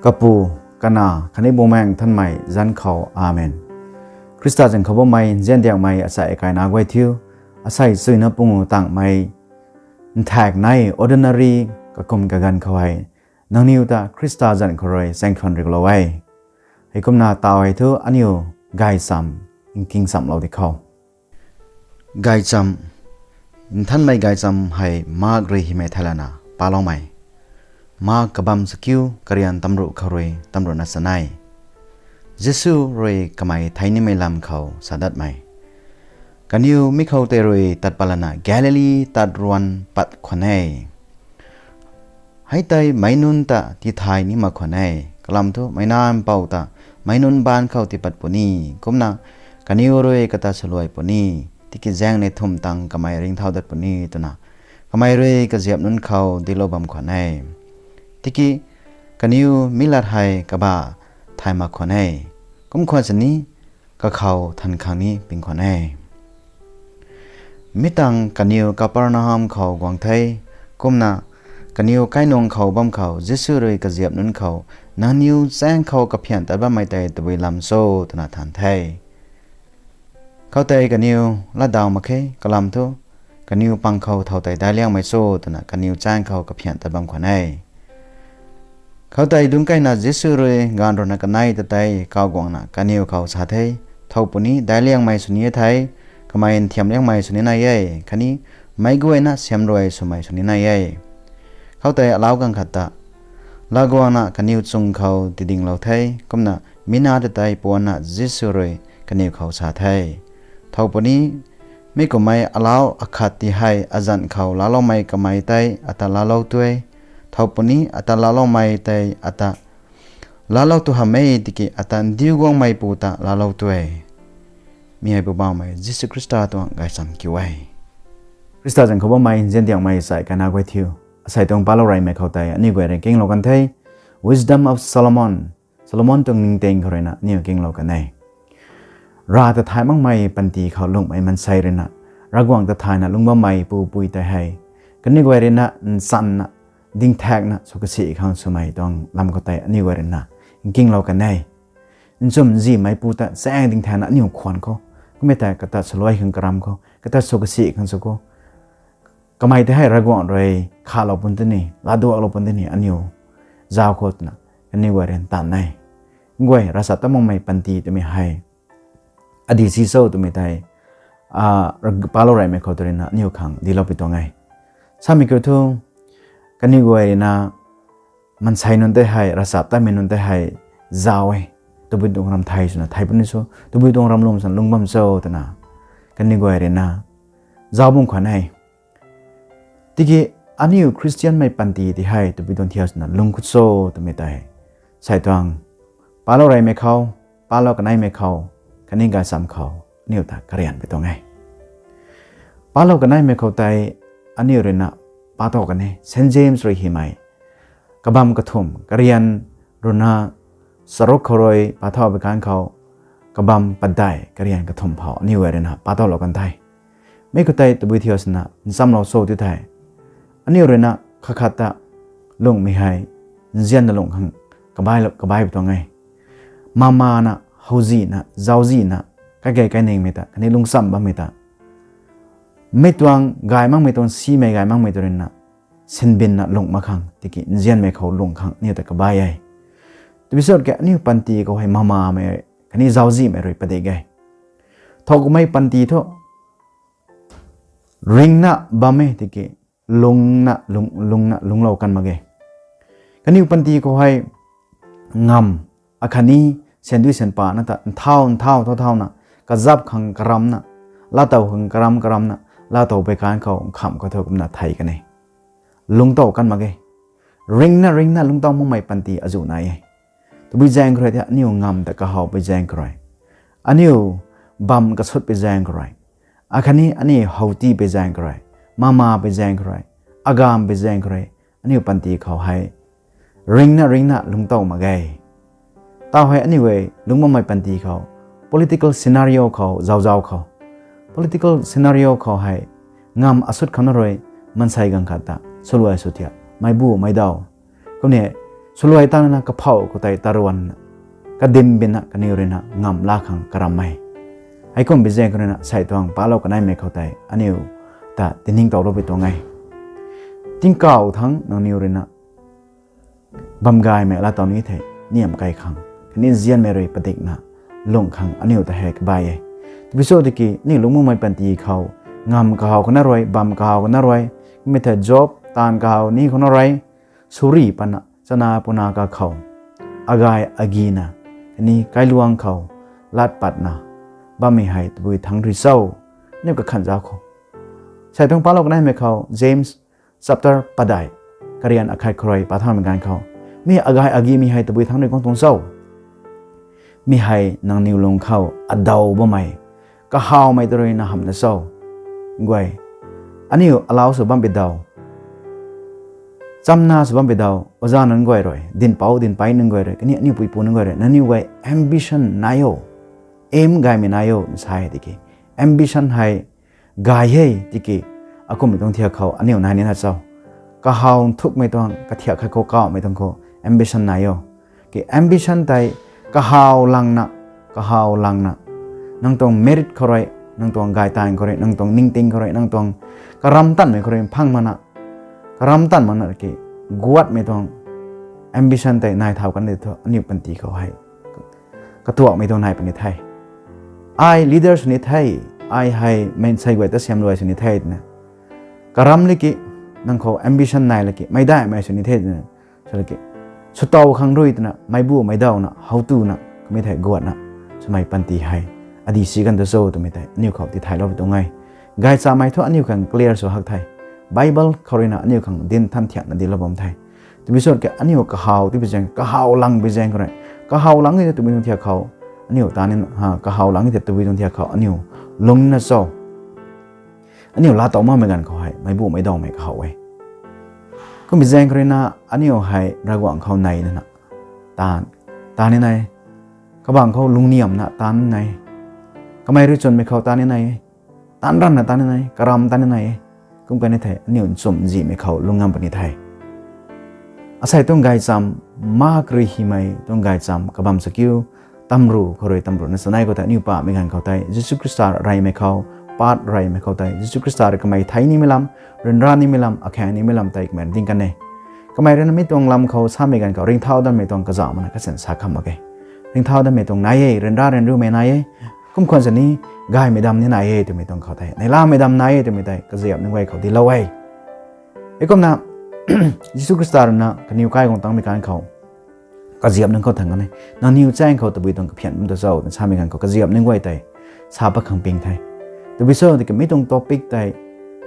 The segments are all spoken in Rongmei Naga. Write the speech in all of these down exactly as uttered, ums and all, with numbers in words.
Kapu, Kanac khatni Bumaengh Nthanmei zanc khou, Amen. Khrista zanc khou bammei nzian diangmei asei kaina guay thiu, asei chuina pungu tangmei nthaek nei ordinary kakum kaganv khou hei, nangniw ta Khrista zanc khou rui chaeng khwan riulou e. Heikumna taw hei thu aniu gaychamv nking chamlou di khou. Gaychamv, nthanmei gaychamv hei Mark rui hymei thei lana paloumei. Mark kabam sakiu karian tamruh khou rui tamruhna chanei. Jisu rui kamei thei nimei lam khou sa datmei. Kaniw mi khou tei rui tat pat lana Galili tat ruan pat khwan e. Hei tei meic nunc ta tithay ni mak khwan e. Kalam thu meic nac mpouh ta meic nunc baanc khou tipat puni. Kumna kaniw rui kata saluai puni. Tiki zaeng ni thumh tang kamei ringcthau dat puni twna kamei rui kaziap nunc khou dinclou bam khwan e. Tiki kaniw mi lat hei kaba thay mak khwan e. Kum khwan sini kakhou than khang ni ping khwan e. Mi tangv kaniw Kapernahum khou guang the. Kumna kaniw kainung khou bam khou Jisu rui kaziap nunc khou, nangniw chaeng khou kaphian tat bammei tei tabui lam cho twna than the. Khoutei kaniw latdaw mak khe, kalam thu kaniw pang khou thow tei daic liangmei cho twna kaniw chaeng khou kaphian tat bam khwan e. Khoutei dungc kaina Jisu rui gaanv ruina kanei ta tei kauguangna kaniw khou sa the, thow puni daic liangmei sw ni the, kamei nthiam liangmei sw ni nai e, khatni meic guayna siamruai swmei sw ni nai e. Khoutei alau gaanv khat ta latguangna kaniw chung khou tidinglou the. Kumna mi nac ta tei puanna Jisu rui kaniw khou sa the, thow puni mi kummei alau akhat ti hei azanc khou laaloumei kamei tei ata laalou tue. Thow puni ata laaloumei tei ata laalou tu hamh e, tiki ata ndiu guangmeipu ta laalou tue. Mi hei Poubauhmei Jisu Khrista tuang gaychamv kiu e. Khrista zanc khou bammei nzian diangmei asei kaina guay thiu, asei tuang palou reymei khou tei aniu guay rui nkinglou kan the. Wisdom of Solomon, Solomon tuang ningting khou ruina aniu nkinglou kan e. Rav ta thay makmei panty khou lunghmei maansei ruina Ravguangc ta thayna lungc bammei pupui tei hei kaniw guay ruina nchanna dingthaekna sw kasi khang swmei tuang lam khou tei aniu guay ruina nkinglou kan e. Nchumh nzihmeipu ta chaeng dingthaekna aniu khwan khou, kummei tei kata saluai khang karam khou, kata sw kasi khang sw khou, kamei tei hei Ravguangc rui khalou pun tini, laaduaklou pun tini aniu zauc khou twna kaniw guay rui ntan e. Guay ravchaptatmei panty twmei hei adi si cho twmei tei, palou reymei khou tei ruina aniu khang dinclou pui tuang e. Samei kiu thu, kaniw guay ruina maansei nunc tei hei ravchaptatmei nunc tei hei zauc e, tabui tuang ram thei swna thei puni cho, tabui tuang ram lwm swna lungc bam cho twna kaniw guay ruina zauc bam khwan e. Tiki aniu Khristianmei panty ti hei tabui tuang thiau swna lungc khou cho twmei tei, sei tuang palou reymei khou, palou kaneimei khou, khatni gaychamv khou aniu ta karian pui tuang e. Palou kaneimei khou tei aniu ruina patow kan e, Saint James rui hymei, kabam kathumh karian ruina charuk khou rui pathau pui kan khou, kabam padeih karian kathumh phou aniu guay ruina patowlou kan the. Mi khou tei tabui thiau swna nchamlou cho ti thei, aniu ruina khat khat ta lunghmei hei nzianna lungh khang kabai pui tuang e. Mamana, howzihna, zauczihna, kaigei kainingmei ta khatni lungccham bammei ta, mi tuang gay makmei tuang simei gay makmei tw ruina sinbinna lungh mak khang tiki nzianmei khou lungh khang aniu ta kabai e. Tabui sat ke aniu panty khou hei mamamei khatni zauczihmei rui padik e. Thow kummei panty thu ringna bam e tiki lungna lungna lungclou kan mak ge. Kaniw panty khou hei ngamv akhatni syan dui syan pana ta nthau nthau thau thauna, kazap khang karamna, laatow khang karam karamna, laatow pui kan khou nkham khou thu kumna thei kan e. Lungctow kan mak ge. Ringna ringna lungctow makmei panty azuh nai e. Tabui zaeng khou rui tei aniu ngamv ta kahowpui zaeng khou rui, aniu bam kasutpui zaeng khou rui, akhatni aniu howtipui zaeng khou rui, mamapui zaeng khou rui, agamvpui zaeng khou rui, aniu panty khou hei ringna ringna lungctow mak ge. Taw hei aniu guay lungc bammei panty khou political scenario khou zauzau khou, political scenario khou hei ngamv asut khou na rui maansei gaanv khat ta swluai swthiak, meibu meidaw, kumna swluai tangna kaphou khou tei taruan, kadim bina kaniw ruina ngamla khang karam e. Heikum bi zaeng khou ruina sei tuang palou kanaimei khou tei aniu ta tiningtowlou pui tuang e. Tingkauh thangc nangniw ruina bam gaymei laa taw ni thei, niam kai khang, khatni nzianmei rui padikna lung khang aniu ta hei kabai e. Tabui cho tiki aniu lungmumei panty khou, ngam kahaw khou na rui, bam kahaw khou na rui, mi thei job taanv kahaw ni khou na rui, suri pana chana puna kakhou, agay agina, khatni kailuang khou lat patna bammei hei tabui thangc rui cho? Aniu kakhan zauc khou, sei tuang palou kanaimei khou, James chapter padeih, karian akhat khou rui pa thaumei ganv khou, mi agay agimei hei tabui thangc rui guang tuang cho? Mi hei nangniw lung khou adaw bammei, kahawmei ta ruina hamhna cho? Guay, aniu alau sw bam pi daw, chamna sw bam pi daw, oza nunc guay rui, dinhpouc dinhpei nunc guay rui, khatni aniu puipu nunc guay rui, nangniw guay ambition nai o, aim gaymei nai o na sa e tiki, ambition hei gay e tiki, akumhmei tuang thiak khou aniu nai nina cho? Kahaw nthukmei tuang kathiak khat khou kawmei tuang khou ambition nai o. Ki ambition tei kahaw langna, kahaw langna, nang tuang merit khou rui, nang tuang gaytaanv khou rui, nang tuang ningting khou rui, nang tuang karam tanmei khou rui phang mana, karam tan mana ki, guatmei tuang ambition tei nai thau kan di thu aniu panty khou hei katuakmei tuang nai puni the. Ai leader sw ni the, ai hei maansei guay ta siamruai sw ni the twna, karam liki, nang khou ambition nai laki meicdaihmei sw ni the twna, sa laki, swtow khang rui twna meicbumei dawna howtuna kamei thei guatna swmei panty hei adi si kan tu cho twmei tei aniu khou tithaylou pui tuang e. Gaychamei thu aniu khang clear sw hak the. Bible khou ruina aniu khang dinc than thiakna dilou bam the. Tabui cho ki aniu kahaw ti bi zaeng, kahaw lang bi zaeng khou rui, kahaw lang e tabui tuang thiak khou, aniu ta ni, kahaw lang e tabui tuang thiak khou aniu lungna cho? Aniu laa tow makmei ganv khou hei meicbumei dawmei kahaw e. Kum bi zaeng khou ruina aniu hei Ravguangc khou nei nana, taan, taan ni nai, kabangc khou lungniamna taan nai, kamei rui chwnmei khou taan ni nai, taan ranna taan ni nai, karam taan ni nai, kum kan ni thei aniu nchumh zihmei khou lung ngam puni the. Asei tuang gaychamv, ma karui hymei tuang gaychamv kabam sa kiu, tamru khou rui tamruna chanei khou tei aniu pamei ganv khou tei Jisu Khrista reymei khou, path reymei khou tei Jisu Khrista rui kamei thei nimei lam, ryanra nimei lam, akhaeng nimei lam tei kamei ding kan e. Kamei ruina mi tuang lam khou samei ganv khou ringcthau danmei tuang kazauh mana kasan sa kham mak e. Ringcthau danmei tuang nai e, ryanra ryanriumei nai e, kum khwan sini gaymei dam ni nai e twmei tuang khou tei, neihlamei dam nai e twmei tei kaziap nunc guay khou dilou e. Heikumna Jisu Khrista ruina kaniw kai guang tangmei ganv khou kaziap nunc khou thangc kan e, nangniw chaeng khou tabui tuang kaphian bam tu cho twna samei ganv khou kaziap nunc guay tei sa pat khang ping the. Tabui cho tiki mi tuang topic tei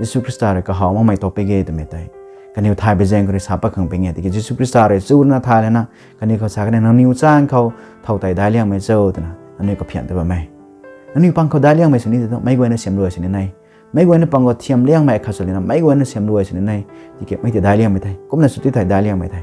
Jisu Khrista rui kahaw makmei topic e twmei tei kaniw thay bi zaeng khou rui sa pat khang ping e. Tiki Jisu Khrista rui chuna thay lana kaniw khou sa kan e, nangniw chaeng khou thow tei daic liangmei cho twna nangniw kaphian ta bam e. Nangniw pang khou daic liangmei sw ni tei thu meic guayna siamruai sw ni nai. Meic guayna pang khou thiam liangmei khat sw lina meic guayna siamruai sw ni nai. Tiki mei tei daic liangmei the, kumna sw ti thei daic liangmei the.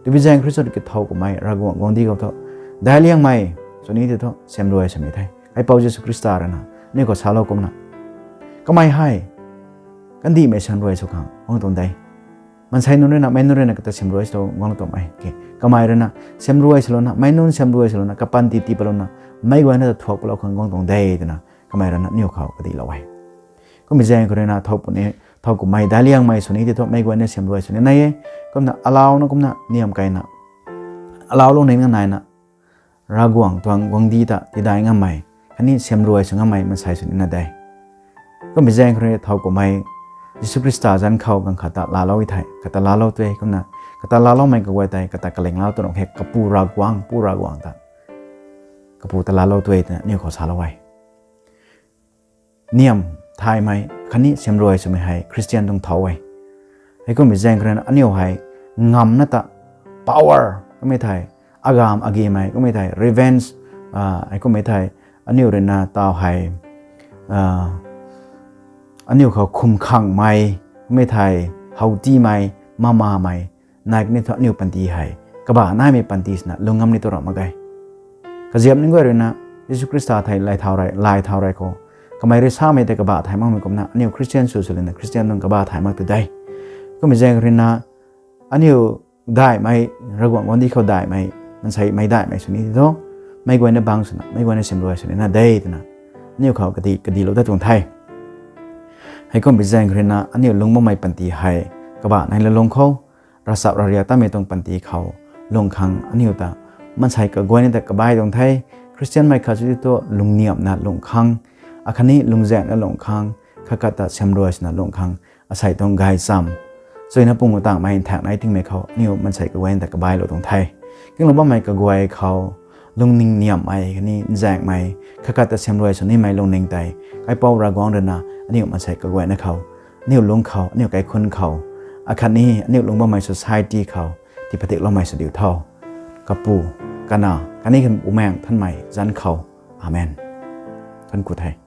Tabui zaeng khou rui cho tiki thow kummei Ravguangc guangcdic khou thu daic liangmei sw ni tei thu siamruai swmei the. Kaipouc Jisu Khrista ruina aniu khou salou kumna, kamei hei kandihmei siamruai sw khang guang tuang de. Maansei nunc ruina, meic nunc ruina kata siamruai sw guang tuang e. Kamei ruina siamruai swlouna, meic nunc siamruai swlouna, kapanty tii patlouna, meic guayna ta thuak patlou khang guang tuang de twna kamei ruina aniu khou kadihlou e. Kum bi zaeng khou ruina thow kummei daic liangmei sw ni tei thu meic guayna siamruai sw ni nai e. Kumna alauna kumna niam kaina, alaulou ningna naina Ravguangc tuang guangcdic ta tidaic ngammei khatni siamruai sw ngammei maansei sw nina de. Kum bi zaeng khou rui thow kummei Jisu Khrista zanc khou ganv khat ta laalou e thei, kata laalou tei, kumna kata laaloumei kaguay tei kata kalinglau tw rung khe, kapu Ravguangc, pu Ravguangc ta, kapu ta laalou tei twna aniu khou salou e. Niam thaymei khatni siamruai swmei hei Khristian tuang thow e. Heikum bi zaeng khou ruina aniu hei ngamna ta, power kummei thei, agamv agimei kummei thei, revenge, heikummei thei, aniu ruina taw hei aniu khou khum khangmei kummei thei, howtimei, mamamei nai kani thu aniu panty hei kabah naimei panty swna lung ngam ni tu ra mak ge. Kaziap nunc guay ruina Jisu Khrista thei lay thau rey, lay thau rey khou, kamei rui samei tei kabah thay makmei kumna aniu Khristian sw sw lana Khristian tuang kabah thay mak tu de. Kum bi zaeng khou ruina aniu daihmei, Ravguangc guangcdic khou daihmei, maansei mei daihmei sw ni tho, meic guayna bang swna, meic guayna siamruai sw nina de twna, aniu khou kadi, kadilou dat tuang the. Heikumbi zaeng khou ruina aniu lungc bammei panty hei, kabah nai lou lung khou, ravchap ravriak tatmei tuang panty khou lung khang aniu ta maansei kaguayna ta kabai tuang the. Khristianmei khat sw di thu lungniamhna lung khang, akhatni lungzaengna lung khang, khat khat ta siamruai swna lung khang, asei tuang gaychamv, chuina pung tangmei nthaekc nai tingmei khou aniu maansei kaguayna ta kabailou tuang the. Kinglou bammei kaguay khou lungning niamhmei khatni nzaengmei, khat khat ta siamruai sw nimei lungning tei, Kaipouc Ravguangc ruina aniu maansei kaguayna khou, aniu lungc khou, aniu kaikhunc khou, akhatni aniu lungc bammei society khou tii padikloumei sw diu tho. Kapu, Kanac khatni Bumaengh Nthanmei zanc khou. Amen. Thuanc ku the.